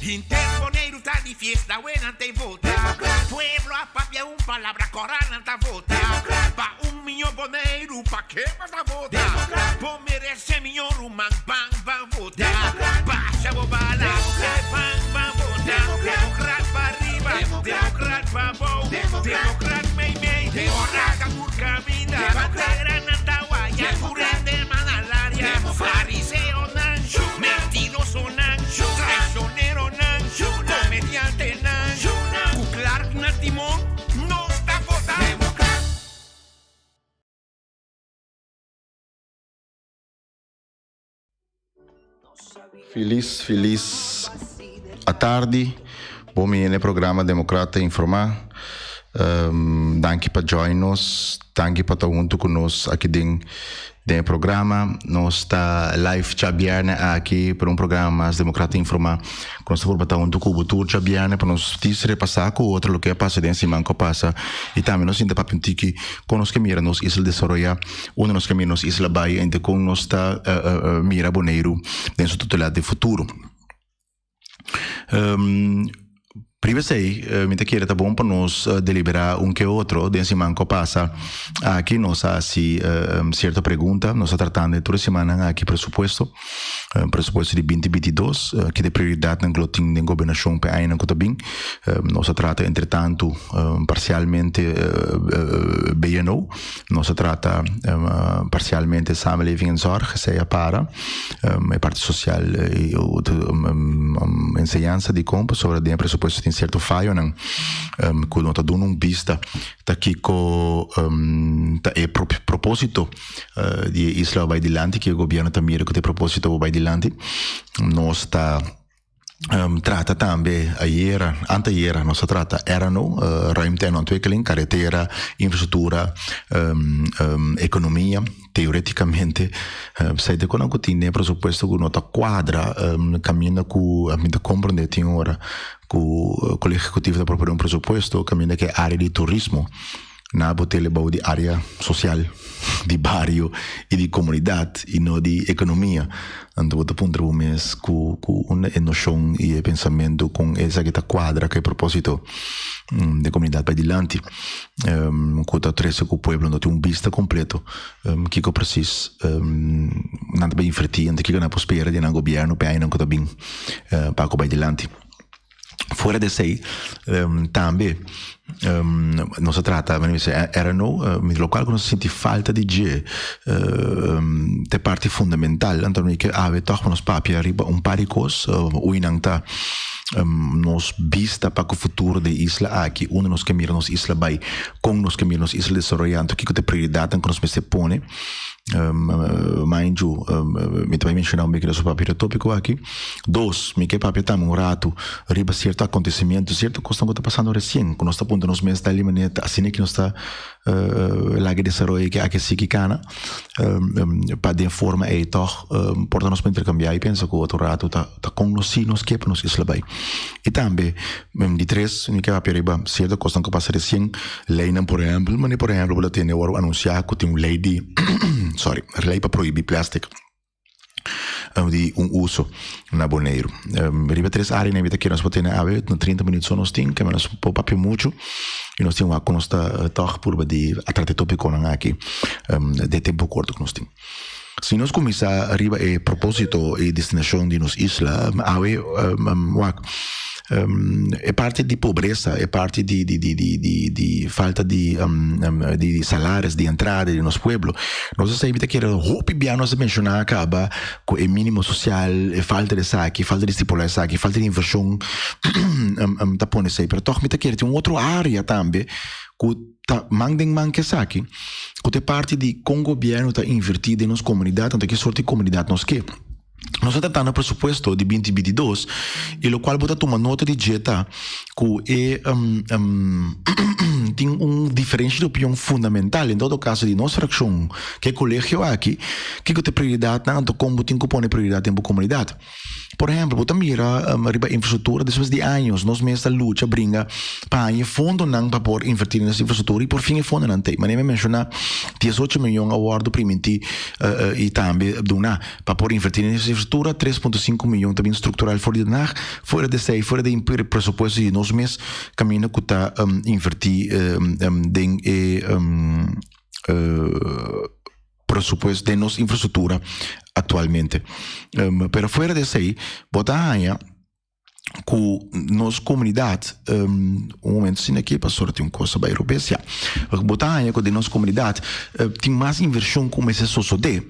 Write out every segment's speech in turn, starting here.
Henter Boneiru ta di fiesta awe nan ta vota. Pueblo a papia un palabra kora nan ta vota. Pa un miño Boneiru pa ke bo ta vota? Bo merese miño ruman ban ban vota. Basha bo bala ban ban vota. Demokrat pa riba demokrat pa bou demokrat mei mei ora ta tur kaminda. Bandera nan ta waya tur hende man alaria. Fariseonan mentirosonan traicioneronan comediantenan cu Clark na timon nos ta vota. Felis felis atardi bo mi hende programa Democrata Informa danki pa join nos danki pa ta hunto ku nos aki den Den e programa nos ta live djabierne aki pa un programa mas Democrata Informa ku nos ta purba ta huntu ku bo tur djabierne pa nos dis repasa ku otro loke a pasa den siman ku a pasa i tambe nos sinta papia un tiki kon nos ke mira nos isla desaroya, unda nos ke mira nos isla bai i kon nos ta mira Boneiru den su totalidat den futuro. Riba esei mi ta kere ta bon pa nos deliberá un ke otro. Den siman ku a pasa aki nos a hasi sierto pregunta. Nos a tratando tur e simannan aki presupuesto, presupuesto di binti binti dos, ki ta e prioridatnan ku lo tin den gobernashon pa e añanan ku ta bin. Nos a trata entretantu parsialmente BNO, nos a trata parsialmente samenleving en zorg, esei a para. E parti social y enseñansa dikon pasobra den e presupuesto tin cierto fayonan cu no ta duna un bista ta kico ta e proposito di e isla bay dilanti, kico e gobierno ta mira cu ta e proposito bo bay dilanti. Nos ta trata tambe ayera, anteayera nos a trata RNO, Ruimte en Ontwikkeling, karetera, infrastruktura, ekonomia, teoretikamente esei ta kono ku tin den e presupuesto ku no ta kuadra kaminda ku mi ta komprende tin ora ku Kolegio Ehekutivo ta propone un presupuesto kaminda ku e área di turismo Na bo tele bou di area social, di bario y di comunidad y no di economia. Anto bo ta puntra bo mes cu cu unda e nocion y e pensamento con esaki ta cuadra cu e proposito di comunidad bay dilanti. Cu ta trece cu pueblo no tin un bista completo kico precies nan ta bay inverti, anto kico nan por spera di nan gobierno pa e añanan cu ta bin pa cu bay dilanti. Fuera di esei tambe nos a trata RNO, lokual ku nos a sinti falta di dje ta e parti fundamental. Anto mi ke awe tòg pa nos papia riba un par di kos. Ui nan ta nos bista pa ku futuro di e isla aki, unda nos ke mira nos isla bai, kon nos ke mira nos isla desaroyá, anto kiko ta e prioridatnan ku nos mester pone. Mind you, mi ta bai menshoná un biki nos papia riba e tópiko aki. Dos, mi ke papia tambe un ratu riba sierto akontesimentu, sierto kosnan ku ta pasando resien, ku nos ta puntra nos mes ta li manera ta asina ki nos ta laga e desaroyo ke aki sigui kana, pa den forma ei tòg por ta nos por interkambiá i pensa ku otro ratu ta kon nos si nos ke pa nos isla bai. I tambe, di tres, mi ke papia riba sierto kosnan ku pasa resien, Leinan por ehèmpel, manera por ehèmpel bo ta tende wòrdu anunsiá ku tin un lei di sorry, lei pa prohibí plastic di un uso na Boneiru. Riba tres áreanan mi ta kere nos por tene awe, na 30 minüt so nos tin, keme nos por papia muchu i nos tin wak ku nos ta tòg purba di a trata e tópikonan aki den tempu korto ku nos tin. Si nos kuminsá riba e propósito i destinashon di nos isla, awe wak e parti di pobresa, e parti di di di di di di falta di di salaris, di entrada di nos pueblo, nos a sa mi ta kere hopi bia nos a menshoná kaba ku e mínimo sosial, e falta di esaki, falta di stipulá esaki, falta di invershon ta pone esei. Pero tòg mi ta kere tin un otro área tambe ku Ta man den man ku esaki, ku ta e parti di kon gobièrnu ta invertí den nos komunidat, anto ki sorti komunidat nos ke. Nos ta tratando presupuesto di binti binti dos i lokual bo ta tuma nota di dje ta ku e tin un diferensha di opinion fundamental en todo kaso di nos frakshon ku e kolegio aki, kiko ta e prioridatnan anto kon bo tin ku pone prioridat den bo komunidat. Por ehempel, bo ta mira riba infrastruktura despues di años nos mes ta lucha bringa pa haña e fondonan pa por inverti den nos infrastruktura y por fin e fondonan t'ey. Manera mi a menciona, diesocho miyon a wordo primintí y tambe duna pa por inverti den nos. infrastruktura, 3.5 mion ta bin struktural for di Den Haag, fuera di esei, fuera di e presupuesto di nos mes kaminda ku ta invertí den e presupuesto den nos infrastruktura aktualmente. Pero fuera di esei bo ta haña ku nos komunidat, un momento asina aki pastor tin un kos a bai robes, ya. Bo ta haña ku den nos komunidat tin mas invershon ku mester sosodé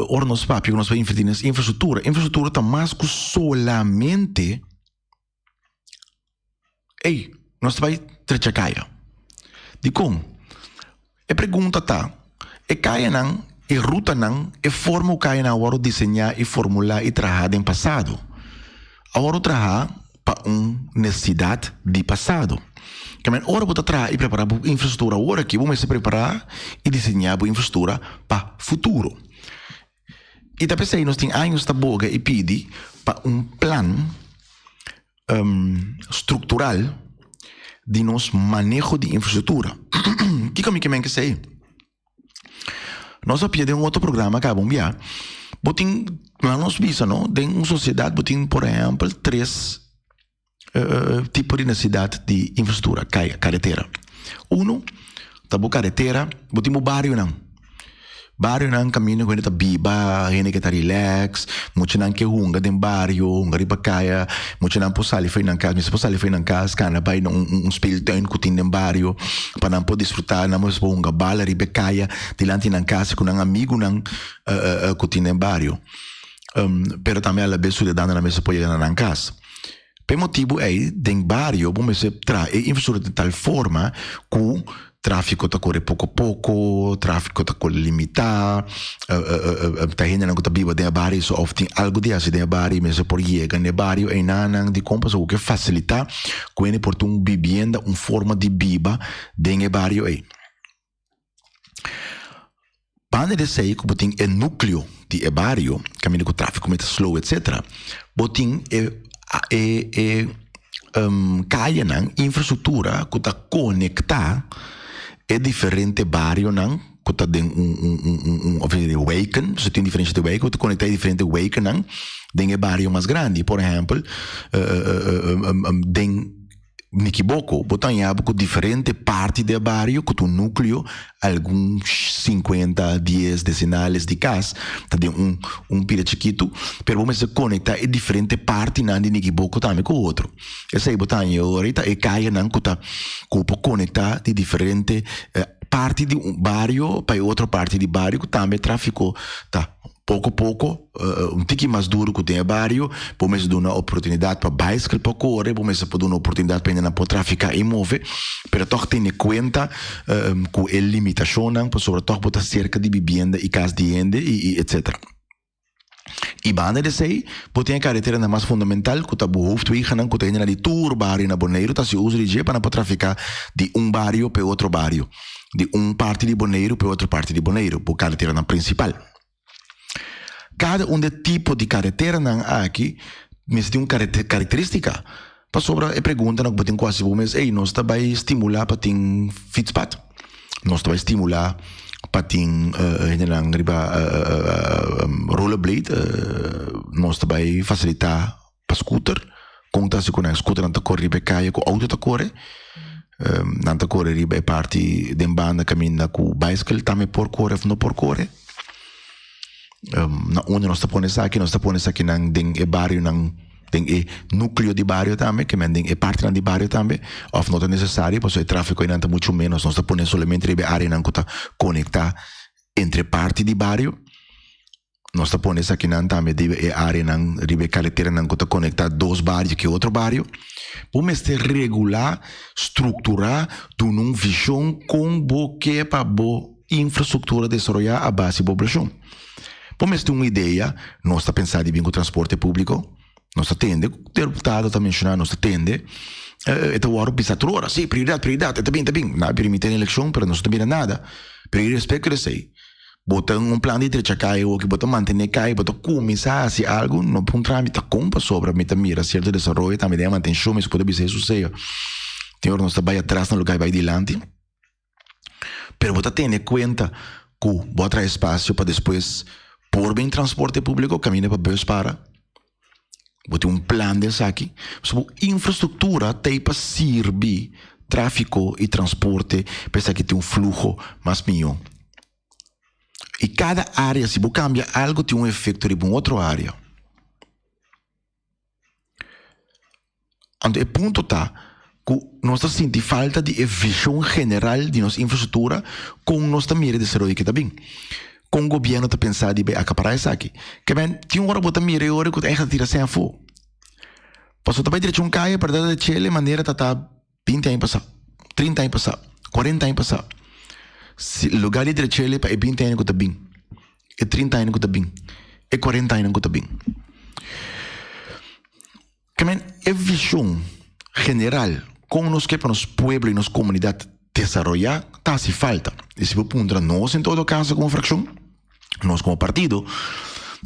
ora nos papia ku nos bai invertí den nos infrastruktura. Infrastruktura ta mas ku solamente Ey, nos ta bai trecha kaya. Dikon? E pregunta ta, e kayanan, e rutanan, e forma ku kayanan a wòrdu diseñá i formulá i trahá den pasado, a wòrdu trahá pa un nesesidat di pasado. Kèmen ora bo ta traha i prepará bo infrastruktura awor aki, bo mester prepará i diseñá bo infrastruktura pa futuro. I ta p'esei nos tin años ta boga i pidi pa un plan struktural di nos maneho di infrastruktura. Kiko mi ke men k'esei? Nos a pia den un otro programa kaba un bia, bo tin, laga nos bisa no, den un sosiedat bo tin por ehèmpel tres tipo di nesesidat di infrastruktura, kaya, karetera. Uno ta bo karetera, bo tin bo barionan. Barionan kaminda ku hende ta biba, hende ke ta relax, muchanan ke hunga den bario, hunga riba kaya, muchanan por sali for di nan kas, mester por sali for di nan kas kana bai na un speeltuin ku tin den bario pa nan por disfruta, nan por hunga bala riba e kaya dilanti nan kas ku nan amigunan ku tin den bario. Pero tambe alabes suidadanonan mester por yega na nan kas. P'e motibu ei, den bario bo mester traha e infrastruktura di tal forma ku tráfiko ta kore poko poko, tráfiko ta kore limitá, ta hendenan ku ta biba den e bario so òf tin algu di hasi den e bario mester por yega na e bario einanan. Dikon? Pasobra bo ke fasilitá ku hende por tin un bibienda, un forma di biba den e bario ei. Banda di esei ku bo tin e núkleo di e bario, kaminda ku tráfiko mester slow etsetera, bo tin e e e kayanan, infrastruktura ku ta konektá e diferente barionan ku ta den un un un un un òf di wijken, so tin diferensha di wijk, ku ta konektá e diferente wijkennan den e bario mas grandi. Por ehèmpel den. Mi kiboko, bo ta haña bo ku diferente parti di e bario ku ta un núkleo, algun sinkuenta, dies, desenales di kas ta den un un pida chikitu, pero bo mester konektá e diferente partinan di Nikiboko tambe ku otro. Esei bo ta haña ora i ta e kayanan ku ta ku por konektá di diferente parti di un bario pa e otro parti di bario ku tambe tráfiko ta Poko poko, un tiki mas duru ku den e bario, bo mester duna oportunidat pa baiskel por kore, bo mester por duna oportunidat pa hendenan por trafiká i move, pero tòg tene kuenta ku e limitashonnan pasobra tòg bo ta serka di bibienda i kas di hende i etsetera. I banda di esei, bo tin e kareteranan mas fundamental ku ta bo hoofdwegennan ku ta hendenan di tur bario na Boneiru ta hasi uso di dje pa nan por trafiká di un bario pa e otro bario, di un parti di Boneiru pa e otro parti di Boneiru, bo kareteranan prinsipal. Kada un di e tipo di kareteranan aki mester tin un karakteristika. Pasobra e preguntanan ku bo tin ku hasi bo mes, ey, nos ta bai stimulá pa tin fietspad? Nos ta bai stimulá pa tin hendenan riba rollerblade? Nos ta bai fasilitá pa scooter? Kon ta hasi ku nan scooternan ta kore riba e kaya ku outo ta kore? Nan ta kore riba e parti den banda kaminda ku baiskel tambe por kore òf no por kore? Na unda nos ta pone esaki? Nos ta pone esakinan den e barionan, den e núkleo di bario tambe, ke men den e partinan di bario tambe, òf no ta nesesario pasobra e tráfiko einan ta muchu ménos. Nos ta pone solamente riba e áreanan ku ta konektá entre parti di bario. Nos ta pone esakinan tambe riba e áreanan, riba e kareteranan ku ta konektá dos bario ku e otro bario. Bo mester regulá, strukturá, duna un vishon kon bo ke pa bo infrastruktura desaroyá a base di poblashon. Bo mester un idea, nos ta pensa di bin ku transporte públiko, nos ta tende, deputado ta menshoná, nos ta tende, e ta wòrdu bisa tur ora, sí, prioridat, prioridat, e ta bin, e ta bin. Nan a permití na elekshon, pero nos no ta mira nada. Pero irespekto di esei, Bo ta un plan di drecha kai oki, bo ta mantene kai, bo ta kuminsá hasi algu, no por un tramite ta kon pasobra mi ta mira sierto desaroyo tambe den e mantenshon, mi por ta bisa e suseo. Tin ora nos ta bai atras na lugar di bai dilanti, pero bo ta tene kuenta ku bo a traha espasio pa despues. Por bin transporte públiko kaminda pa bus para. Bo tin un plan di esaki. So bo infrastruktura ta ei pa sirbi tráfiko i transporte pa esaki tin un fluho mas mihó. I kada área si bo kambia algu tin un efekto riba un otro área. Anto e punto ta ku nos ta sinti falta di e vishon general di nos infrastruktura kon nos ta mira e desaroyo ke ta bin. Kon gobièrnu ta pensa di bai akapará esaki. Ke men tin ora bo ta mira e ora ku ta ègt ta tira sèn afó. Pasobra ta bai drecha un kaya pero ta drech'el e manera ta ta 20 aña pasá, 30 aña pasá, 40 aña pasá. Si lugar di drech'el pa e 20 aña ku ta bin, e 30 aña ku ta bin, e 40 aña ku ta bin. Ke men e vishon general kon nos ke pa nos pueblo i nos komunidat desaroyá ta hasi falta. I si bo puntra nos en todo kaso komo frakshon, nos komo partido,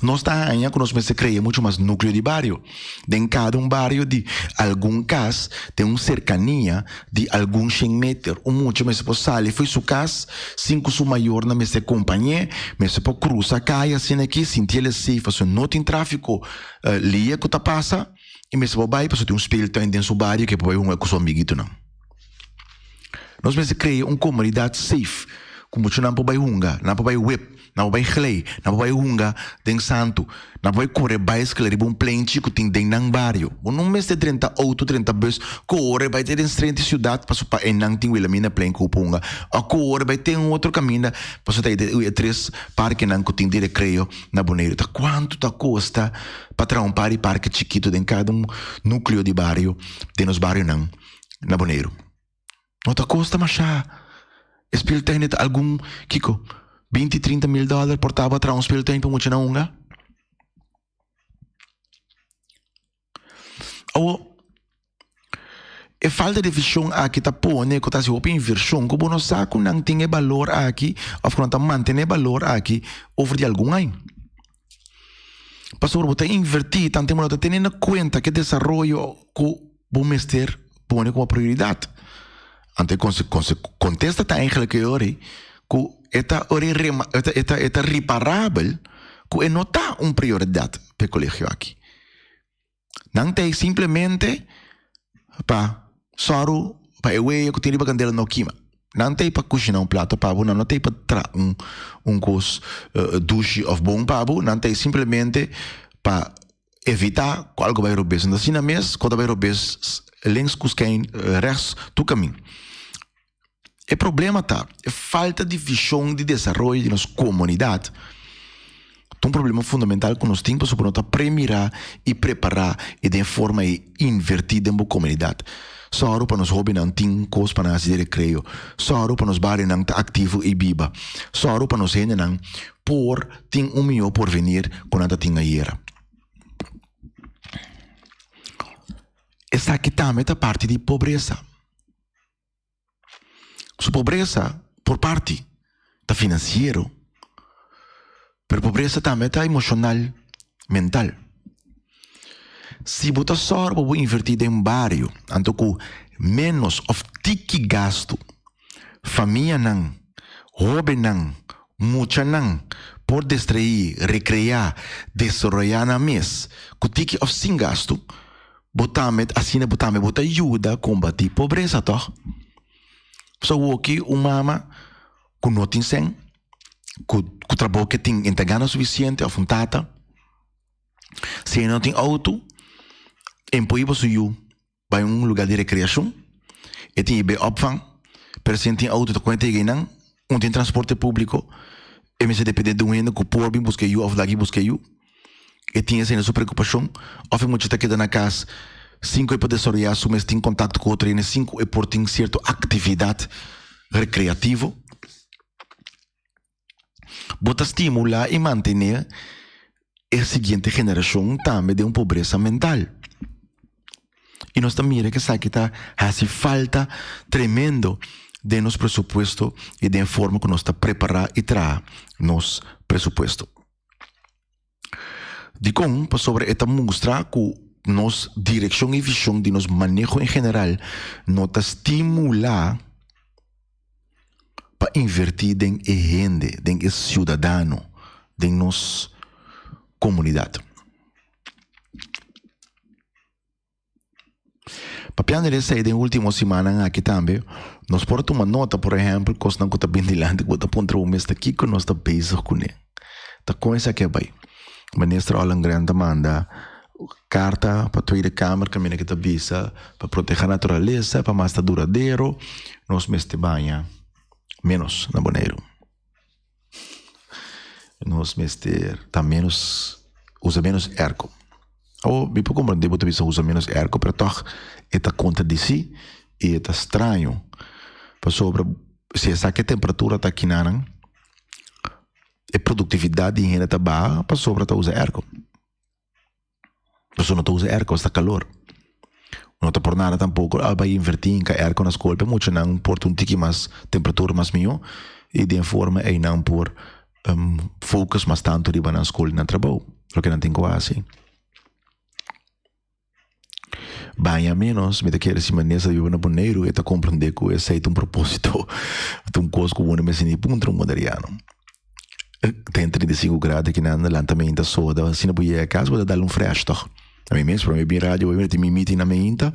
nos ta haña ku nos mester krea muchu mas núkleo di bario. Den kada un bario di algun kas den un serkania di algun shen meter. Un mucha mester por sali fo'i su kas sin ku su mayornan mester kompañ'é, mester por krusa kaya asina aki sinti el e safe pasobra no tin tráfiko Lia ku ta pasa i mester por bai pasobra tin un speeltuin den su bario ku e por bai hunga ku su amiguitonan. Nos mester krea un komunidat safe ku muchanan por bai hunga, nan por bai wip, nan por bai glei, nan por bai hunga den santu, nan por bai kore baiskel riba un plenchi ku tin den nan bario. Bo no mester drenta outo, drenta bus, kore bai te den strenti siudat pasobra pa einan tin Wilhelminaplein ku bo por hunga, òf kore bai te un otro kaminda pasobra ta e tres parkenan ku tin di rekreo. Na Boneiru ta kuantu ta kosta pa traha un par di parke chikitu den kada un núkleo di bario den nos barionan na Boneiru? No ta kosta mashá. E speeltuin ta algun kiko 20, 30 mil dòler por ta pa traha un speeltuin pa muchanan hunga. Awor, e falta di vision aki ta pone ku ta hasi hopi invershon ku bo no sa ku nan tin e balor aki òf ku nan ta mantené e balor aki over di algun aña. Pasobra bo ta invertí tantu bo no ta tene na kuenta ke desaroyo ku bo mester pone komo prioridat. Anto e konse konse kontesta ta eigenlik e ora ei ku e ta ora e rema e ta e ta e ta riparabel ku e no ta un prioridat pa e kolegio aki. Nan ta ei simplemente pa sòru pa e wea ku tin riba kandela no kima. Nan ta ei pa kushiná un plato pa bo, nan no ta ei pa traha un un kos dushi òf bon pa bo, nan ta ei simplemente pa evitá ku algu bai robes. Anto asina mes ku ta bai robes links ku skèin rèks tur kamin. E problema ta e falta di vishon di desaroyo di nos komunidat ta un problema fundamental ku nos tin pasobra no ta premirá i prepará i den forma di invertí den bo komunidat. Sòru pa nos hóbennan tin kos pa nan hasi di rekreo. Sòru pa nos barionan ta aktivo i biba. Sòru pa nos hendenan por tin un mihó porvenir ku nan ta tin ayera. Esaki tambe ta parti di pobresa. Su pobresa por parti ta finansiero, pero pobresa tambe ta emoshonal, mental. Si bo ta sòru pa bo invertí den bario, anto ku ménos òf tiki gastu, famianan, hóbennan, muchanan por destraí, rekreá, desaroyá nan mes ku tiki òf sin gastu, Bo tambe asina bo tambe bo ta yuda kombatí pobresa tòg? So awoki un mama ku no tin sèn, ku ku trabou ke tin e ta gana sufisiente òf un tata, si e no tin outo e por hiba su yu bai un lugá di rekreashon, e tin e opvang, pero si e tin outo ta kon e ta yega einan, un tin transporte públiko, e mester dependé di un hende ku por bin buska e yu òf lag'i buska e yu. E tin esei na su preokupashon òf e mucha ta keda na kas sin ku e por desaroyá su mes tin kontakto ku otro hende sin ku e por tin sierto aktividat rekreativo. Bo ta stimulá i mantené e siguiente generashon tambe den un pobresa mental. I nos ta mira ku esaki ta hasi falta tremendo den nos presupuesto i den e forma ku nos ta prepará i traha nos presupuesto. Dikon? Pasobra e ta mustra ku nos direkshon i vishon di nos maneho en general no ta stimulá pa invertí den e hende, den e siudadano, den nos. komunidat. Papiando di esei den ultimo simannan aki tambe nos por a tuma nota por ehempel kosnan ku ta bin dilanti ku bo ta puntra bo mes ta kiko nos ta bezig kuné. Ta kon esaki a bai? Minister Ollongren ta manda karta pa Tweede Kamer kaminda ku ta bisa pa proteha naturalesa pa mas ta duradero nos mester baña menos na Boneiru. Nos mester ta menos usa menos airco. Awo mi por comprende bo ta bisa usa menos airco pero tog e ta contradeci y e ta straño pasobra si esaki e temperatura ta kinanan e productividad di hende ta baha pasobra ta usa airco. Pasobra no ta usa airco, esta calor. No ta por nada tampoco a bay inverti in ka airco na school pa e muchanan por ta un tiki mas temperatura mas miho y den forma ey nan por focus mas tanto riba nan school y nan trabou, loke nan tin cu haci. Baña menos, mi ta kere si manera sa biba na Boneiru e ta comprende cu esey ta un proposito, ta un cos cu bo no mester ni puntra un boneriano. Ten 35 grado aki nan lanta meinta soda asina bo yega cas bo ta dal un fresh toch. Ami mes prome bin radio mi tin mi meeting na meinta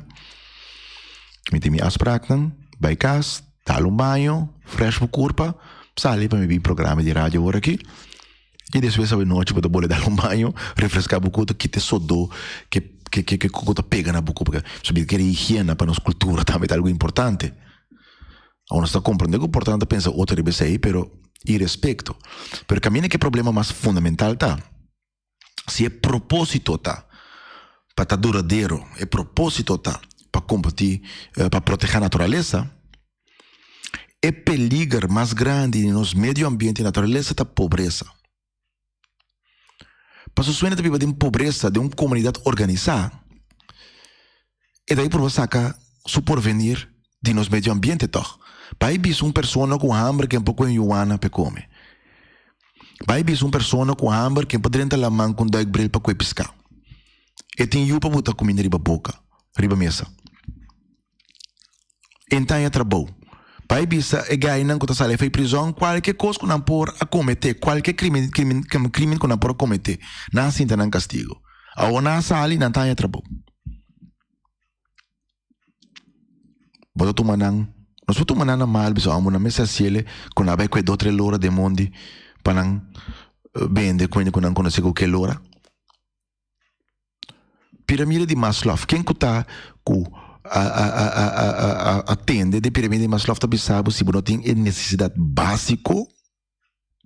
mi tin mi afspraaknan bai cas dal un baño fresh bo curpa sali pa mi bin programa di radio awor aki y despues awe nochi bo ta bole dal un baño refresca bo curpa kita e sodo ke ke ke ku ta pega na bo curpa pasobra mi kere higiena pa nos cultura tambe ta algo importante. Awor nos ta comprende cu por ta nan ta pensa otro riba esey, pero irespecto. Pero caminda cu e problema mas fundamental ta, si e proposito ta pa ta duradero, e proposito ta pa competi, pa proteha naturalesa, e peliger mas grandi di nos medio ambiente y naturalesa ta pobresa. Pasobra su hende ta biba den pobresa den un komunidat organisá, e ta purba saka su porvenir di nos medio ambiente tòg. Bai bisa un persona ku hamber ken por kohe un yuana pa e kome. Bai bisa un persona ku hamber ken por drenta laman ku un duikbril pa kohe piská. E tin yu pa buta kuminda riba boka, riba mesa. E ntaña trabou. Bai bisa e gainan ku ta sali afei prizòn kualke kos ku nan por a kometé, kualke krimen krimen krimen ku nan por a kometé, nan a sinta nan kastigu. Awor nan a sali, nan ta haña trabou. Bo ta tuma nan, nos por tuma nan na mal bisa amo nan mester hasiele ku nan a bai kue dos tres lora den mondi pa nan bende ku hende ku nan konosé ku ke lora. Piramide di Maslow, ken ku ta ku a a a a a a a atende de piramide di Maslow ta bisa bo si bo no tin e nesesidat básiko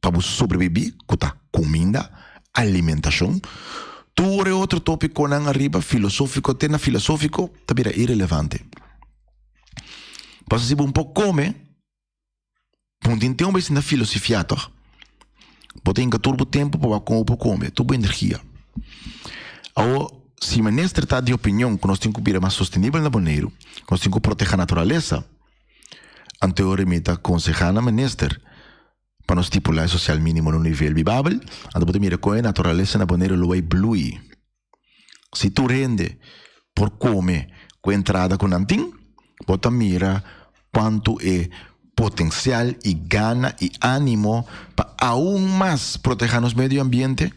pa bo sobrebibí ku ta kuminda, alimentashon, tur e otro tópikonan ariba filosófiko te na filosófiko ta bira irelevante. Pasobra si bo un por kome. Bo tin tempu pa sinta filosofia tòg? Bo ta hinka tur bo tempu pa wak kon bo por kome, tur bo energia. Awor, si minister ta di opinion ku nos tin ku bira mas sostenibel na Boneiru, ku nos tin ku proteha naturalesa, anto ora mi ta konsehá na minister pa nos stipulá e sosial mínimo na un nivel bibabel, anto bo ta mira kon e naturalesa na Boneiru lo bai blui. Si tur hende por kome ku e entrada ku nan tin, bo ta mira kuantu e potensial i gana i ánimo pa aun mas protehá nos medio ambiente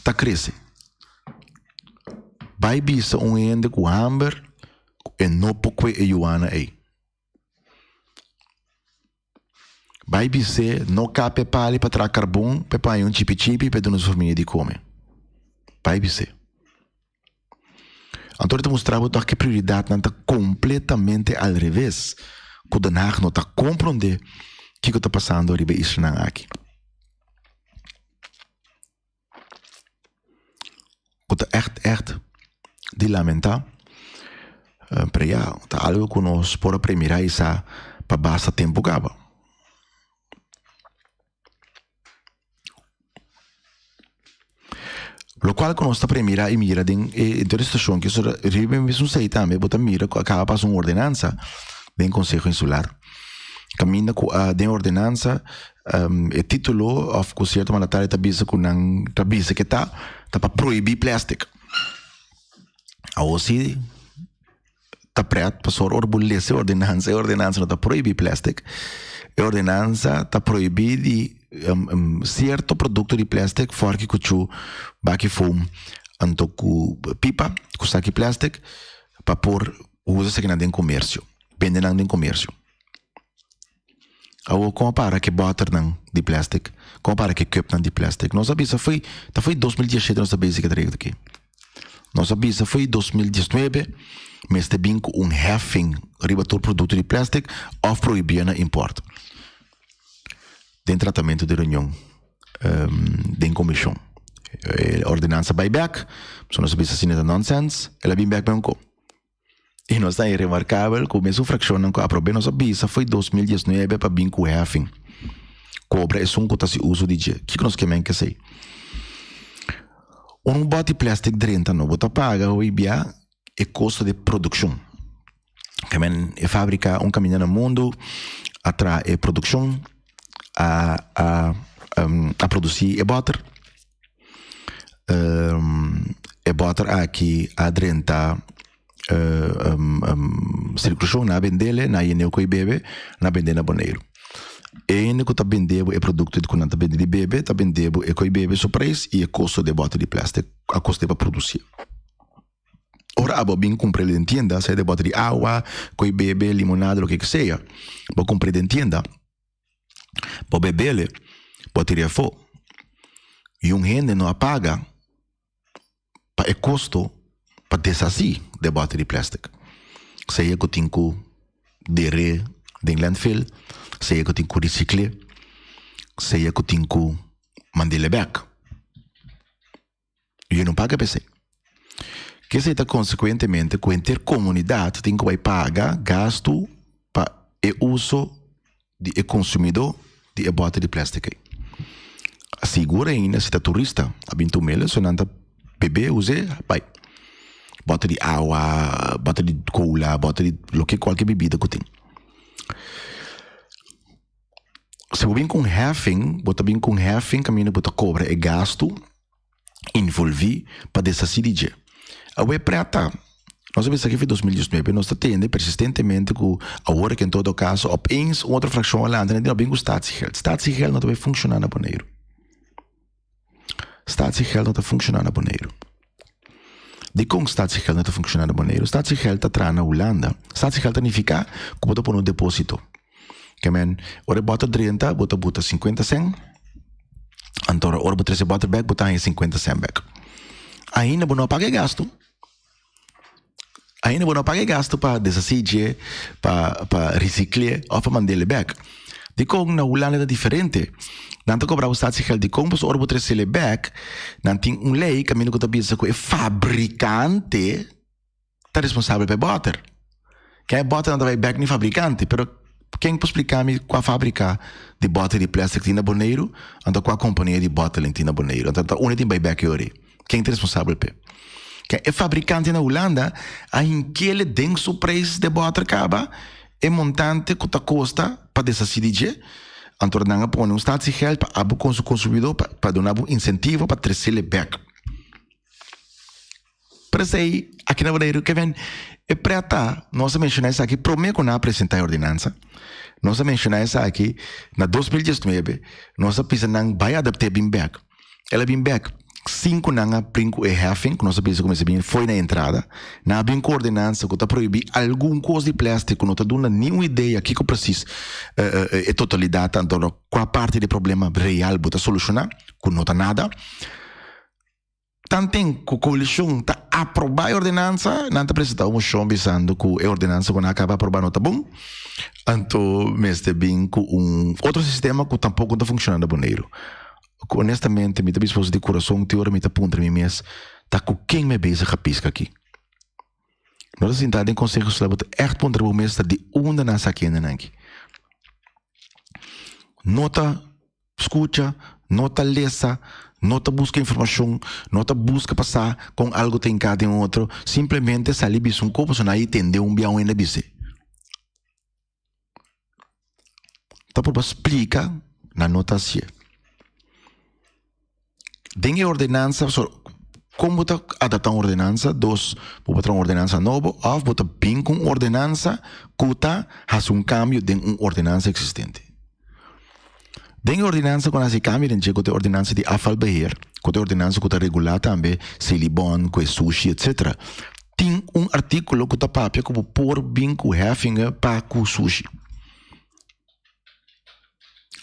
ta krese. Bai bisa un hende ku hamber ku e no por kue e yuana ei. Bai bis'é no kap e pali pa traha karbon pa e paña un chipi chipi pa e duna su famia di kome. Bai bis'é. Anto ta mustra bo tòg ku e prioridatnan ta kompletamente al reves, ku Den Haag no ta komprondé kiko ta pasando riba e islanan aki. Ku ta ègt ègt di lamentá. Pero ya, ta algu ku nos por a premirá i sa pa basta tempu kaba. Lokual ku nos ta premirá i mira den e henter situashon ki riba e mesun sei tambe bo ta mira ku a kaba pasa un ordenansa den Konseho Insular. Kaminda ku a den ordenansa E título òf ku sierto mandatario ta bisa ku nan ta bisa ke ta, ta pa prohibí plèstik. Awor si ta prèt pasobra ora bo lesa e ordenansa, e ordenansa no ta prohibí plèstik, e ordenansa ta prohibí di. Sierto produkto di plastic, fòrki, kuchú, baki foam, anto ku pipa ku saki plastic pa por usa esakinan den komersio, bende nan den komersio. Awor kon a para ku e bòternan di plastic? Kon a para ku e kùpnan di plastic? Nos a bisa foi, ta foi 2017 nos ta bezig e trayekto aki. Nos a bisa foi 2019 mester bin ku un heffing riba tur produkto di plastic òf prohibí nan import. Den tratamentu di reunion den komishon. E ordenansa bai bèk, pasobra nos a bisa asina ta nonsens, el a bin bèk men un. I nos ta remarkabel ku mesun frakshonnan ku aprob'é nos a bisa fo'i 2019 pa bin ku heffing. Kobra esun ku ta hasi uso di dje. Kiko nos ke men kesei? Ora un bòt di plèstik drenta no bo ta paga hopi bia e kosto di produkshon. Ke men e fábrika un kaminda na mundu a traha e produkshon, a a a produsí e bòter. E bòter aki a drenta sirkulashon, nan a bendele, nan a yene ku e bebe, nan a bende na Boneiru. E hende ku ta bende bo e produkto ku nan ta bende di bebe, ta bende bo e ku e bebe su preis i e kosto di e bòter di plèstik a kosta pa produsí. Ora abo bin kumpra den tienda, sea di bòter di awa, ku e bebe, limonada, loke ke sea, bo kumpra den tienda. Bo bebele, bo tira afó. I un hende no a paga pa e kosto pa deshasí de bòter di plèstik. Sea ku tin ku der'é den landfill, sea ku tin ku risikl'é, sea ku tin ku mand'é bèk. Yu no paga p'esei. Kesei ta konsekuentemente ku henter komunidat tin ku bai paga gastu pa e uso di e konsumidó di e bòter di plèstik ei. Sigur ainda si ta turista a bin tum'el so nan ta bebe, us'é, bai. Bòter di awa, bòter di kola, bòter di loke kualke bibida ku tin. Si bo bin ku un heffing, bo ta bin ku un heffing kaminda bo ta kobra e gastu involví pa deshasí di dje. Awe prèt ta, nos a bisa aki fi 2019, nos ta tende persistentemente ku awor ke en todo kaso opeens un otro frakshon a lanta nan di no bin ku statiegeld. Statiegeld no ta bai funshoná na Boneiru. Statiegeld no ta funshoná na Boneiru. Dikon statiegeld no ta funshoná na Boneiru? Statiegeld ta traha na Hulanda. Statiegeld ta nifiká ku bo ta pone un depósito. Ke men, ora e bòter drenta, bo ta buta 50 sèn. Anto ora bo trese e bòter bèk, bo ta haña 50 sèn bèk. Ainda bo no a paga e gastu. Ainda bo no a paga e gastu pa deshasí dje, pa pa risikl'é òf pa mand'é bèk. Dikon na Hulanda ta diferente? Nan ta kobra bo statiegeld dikon? Pasobra ora bo tres'é bèk, nan tin un lei kaminda ku ta bisa ku e fabrikante ta responsabel pa e bòter. Ke e bòter nan ta bai bèk na e fabrikante, pero ken por splika mi kua fabrika di bòter di plèstik tin na Boneiru, anto kua kompania di bòteling tin na Boneiru? Anto ta unda tin bai bèk e ora ei? Ken ta responsabel p'e? Ke e fabrikante na Hulanda a hinkele den su preis di e bòter kaba e montante ku ta kosta pa deshasí di dje, anto nan a pone un statiegeld pa abo konsu konsumidó pa duna bo insentivo pa tresele bèk. Pero esei aki na Boneiru ke ven e preta, nos a menshoná esaki promé ku nan a presentá e ordenansa, nos a menshoná esaki na 2019, nos a pisa nan bai adapt'é bin bèk. El a bin bèk sin ku nan a brin ku e heffing ku nos a bisa ku mester bin fo'i na entrada. Nan a bin ku ordenansa ku ta prohibí algun kos di plèstik ku no ta duna ni un idea kiko presis e totalidat ta, anto kua parti di e problema real bo ta solushoná, ku no ta nada. Tanten ku koalishon ta aprobá e ordenansa, nan ta presentá un moshon bisando ku e ordenansa ku nan a kaba aprobá no ta bon, anto mester bin ku un otro sistema ku tampoko no ta funshoná na Boneiru. Ku honestamente mi ta bisa boso di kurason te ora mi ta puntra mi mes ta ku ken mi a bezig a piska aki. No ta sinta den konseho sla bo ta ègt puntra bo mes ta di unda nan sa kendenan aki. No ta. Skucha, no ta lesa, no ta buska informashon, no ta buska pa sa kon algu ta hinká den otro, simplemente sali bisa un kos pasobra nan a tende un bia un hende a bis'é. Ta purba splika, nan no ta hasié. Den e ordenansa, kon bo ta adaptá un ordenansa? Dos, bo por traha un ordenansa nobo òf bo ta bin ku un ordenansa ku ta hasi un kambio den un ordenansa eksistente. Den e ordenansa ku nan hasi kambio den dje ku ta e ordenansa di afvalbeheer, ku ta e ordenansa ku ta regulá tambe selibon, ku e sushi etsetera, tin un artíkulo ku ta papia ku bo por bin ku heffingen pa ku sushi.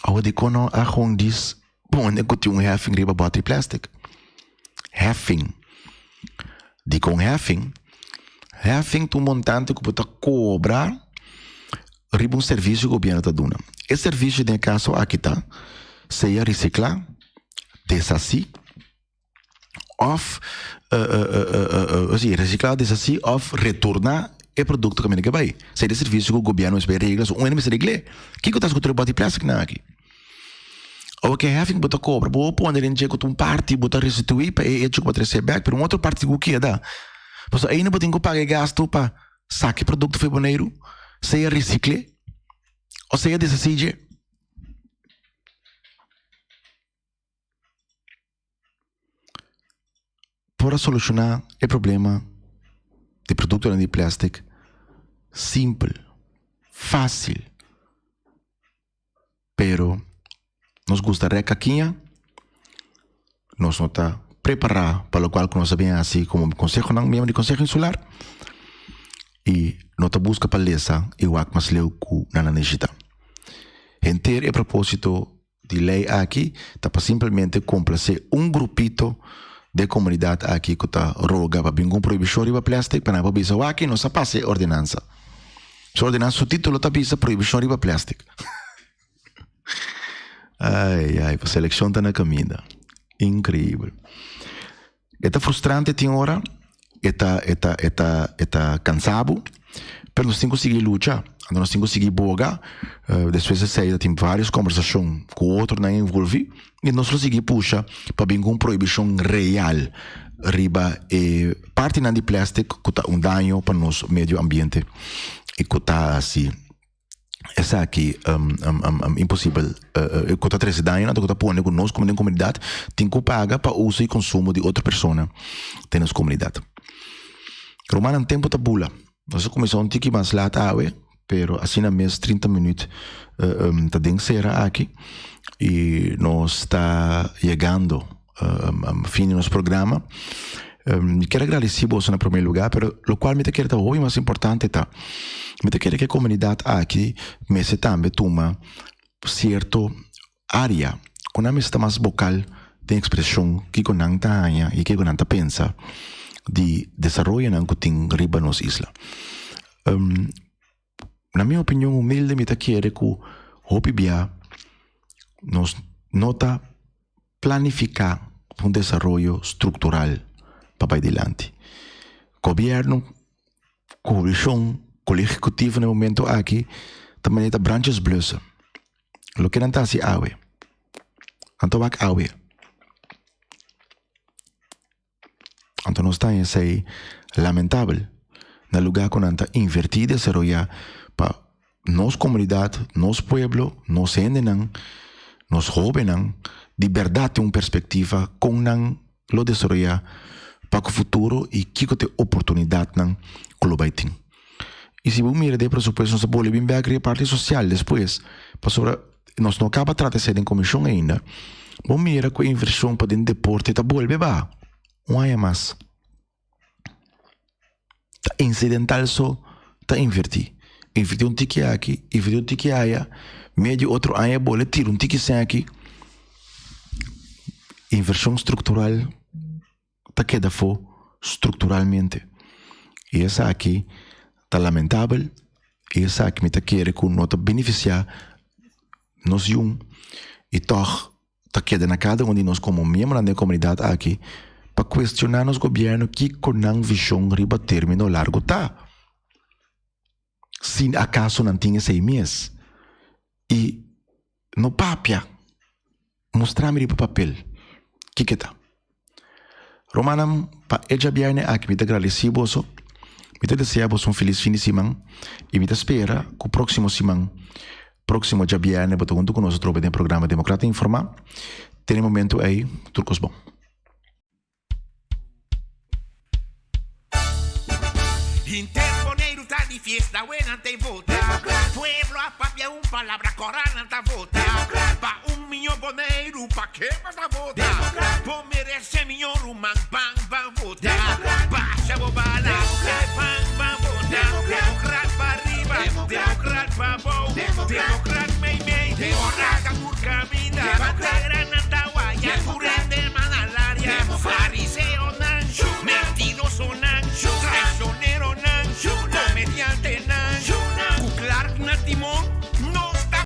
Awe dikon no a gewoon dis pone ku tin un heffing riba bòt di plastic? Heffing. Dikon heffing? Heffing ta un montante ku bo ta kobra riba un servisio ku gobièrnu ta duna. E servisio den e kaso aki ta sea risiklá, deshasí òf si resiklá, deshasí òf retorná e produkto kaminda ke bai. Esei ta e servisio ku gobièrnu mester bai regla, so un hende mester regl'é. Kiko ta hasi ku tur e bòt di plèstik nan aki? Ora ku e heffing bo ta kobra, bo pone den dje ku ta un parti bo ta restituí pa e hecho ku bo a trese bèk, pero un otro parti tin ku keda. Pasobra ainda bo tin ku paga e gastu pa saka e produkto for Boneiru, sea resikl'é òf sea deshasí dje. Por a solushoná e problema di produktonan di plèstik simpel, fásil. Pero nos gusta rèk kakiña, nos no ta prepará pa lokual ku nos a bin hasi komo konsehonan, miembro di konseho insular i no ta buska pa lesa i wak mas leu ku nan a neshitá. Henter e propósito di lei aki ta pa simplemente komplasé un grupito den komunidat aki ku ta roga pa bin ku un prohibishon riba plèstik pa nan por bisa wak nos a pasa e ordenansa. Su ordenansa su título ta bisa prohibishon riba plèstik. Ai ai, pa selekshon ta na kaminda. Inkreibel. E ta frustrante tin ora, e ta e ta e ta e ta kansa bo, pero nos tin ku sigui lucha, anto nos tin ku sigui boga. Despues di esei ta tin varios kombersashon ku otronan envolvi i nos lo sigui pusha pa bin ku un prohibishon real riba e partinan di plastic ku ta un daño pa nos medio ambiente i ku ta hasi Esaki imposibel ku ta trese daño anto ku ta pone ku nos komo den komunidat tin ku paga pa uso i konsumo di otro persona den nos komunidat. Rumannan tempu ta bula. Nos a kuminsá un tiki mas lat awe pero asina mes 30 minüt ta den sera aki i nos ta yegando fin di nos programa. Mi kier agradeci boso na prome lugar, pero locual mi ta kere ta hopi mas importante ta, mi ta kere ke comunidad aki mester tambe tuma cierto area cu nan mester ta mas vocal den expresion kico nan ta haña y kico nan ta pensa di desaroyonan cu tin riba nos isla. Na mi opinion humilde mi ta kere ku hopi bia nos no ta planifiká un desaroyo struktural pa bai dilanti. Gobièrnu, koalishon, kolegio ehekutivo na e momento aki ta manera ta branches blussen. Loke nan ta hasi awe, nan ta wak awe. Anto nos ta haña esei lamentabel. Na lugá ku nan ta invertí i desaroyá pa nos komunidat, nos pueblo, nos hendenan, nos hóbennan di bèrdat tin un perspektiva kon nan lo desaroyá pa ku futuro i kiko ta e oportunidatnan ku lo bai tin. I si bo mira den e presupuesto nos ta bolbe bin bèk riba e parti sosial despues pasobra nos no kaba trata esei den komishon ainda. Bo mira ku e invershon pa den deporte ta bolbe baha un aña mas. Ta insidental so ta invertí. Invertí un tiki aki, invertí un tiki aya, medio otro aña bolbe tira un tiki esaki. Invershon struktural ta keda afó strukturalmente. I esaki ta lamentabel i esaki mi ta kere ku no ta benefisiá nos yun i tòg ta keda na kada un di nos komo miembronan den e komunidat aki pa kuestioná nos gobièrnu kiko nan vishon riba término largu ta. Si akaso nan tin esei mes i no papia, mustra mi riba papel kiko ta. Rumannan, pa e djabièrnè aki mi ta gradesí boso, mi ta desea boso un felis fin di siman i mi ta spera ku próksimo siman, próksimo djabièrnè bo ta huntu ku nos atrobe den programa Demokrata Informá. Te na e momentu ei, tur kos bon. Hinter Boneiru. ta di fiesta, awe nan ta vota. Pueblo a papia un palabra, kòrá nan ta vota. Pa un mihó Boneiru, pa ken bo ta vota? Bo meresé mihó ruman, ban ban vota. Basha bo bala, ban ban vota. Democracia.